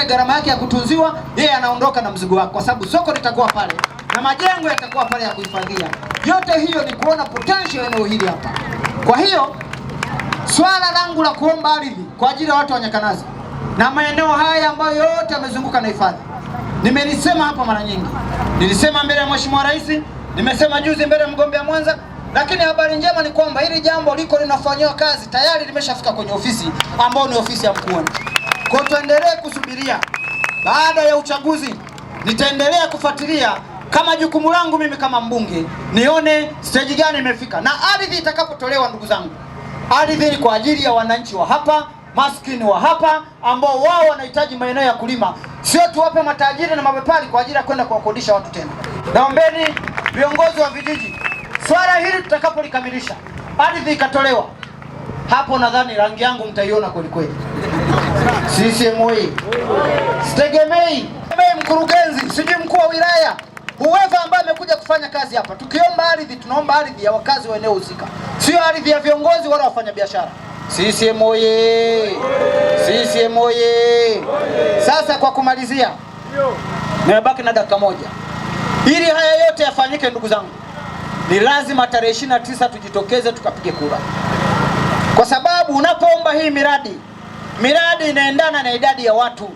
gharama yake ya kutunziwa, yeye anaondoka na mzigo wake, kwa sababu soko litakuwa pale na majengo yatakuwa pale ya kuhifadhia. Yote hiyo ni kuona potential eneo hili hapa. Kwa hiyo swala langu la kuomba ardhi kwa ajili ya watu wa Nyakanazi na maeneo haya ambayo yote yamezunguka na hifadhi, nimelisema hapa mara nyingi, nilisema mbele ya Mheshimiwa Rais, nimesema juzi mbele ya mgombea Mwanza, lakini habari njema ni kwamba hili jambo liko linafanyiwa kazi tayari, limeshafika kwenye ofisi ambayo ni ofisi ya mkuu wa nchi. Kwa tuendelee kusubiria, baada ya uchaguzi nitaendelea kufuatilia kama jukumu langu mimi kama mbunge, nione stage gani imefika, na ardhi itakapotolewa, ndugu zangu, ardhi ni kwa ajili ya wananchi wa hapa, maskini wa hapa ambao wao wanahitaji maeneo ya kulima, sio tuwape matajiri na mabepari kwa ajili ya kwenda kuwakodisha watu tena. Naombeni viongozi wa vijiji, swala hili tutakapolikamilisha, ardhi ikatolewa, hapo nadhani rangi yangu mtaiona kweli kweli. CCM oyee! Sitegemei mkurugenzi, sijui mkuu wa wilaya, whoever ambaye amekuja kufanya kazi hapa. Tukiomba ardhi, tunaomba ardhi ya wakazi wa eneo husika, sio ardhi ya viongozi wala wafanyabiashara. CCM oyee! CCM oyee! Sasa kwa kumalizia, nimebaki na dakika moja. Ili haya yote yafanyike, ndugu zangu, ni lazima tarehe 29 tujitokeze tukapige kura, kwa sababu unapoomba hii miradi, miradi inaendana na idadi ya watu.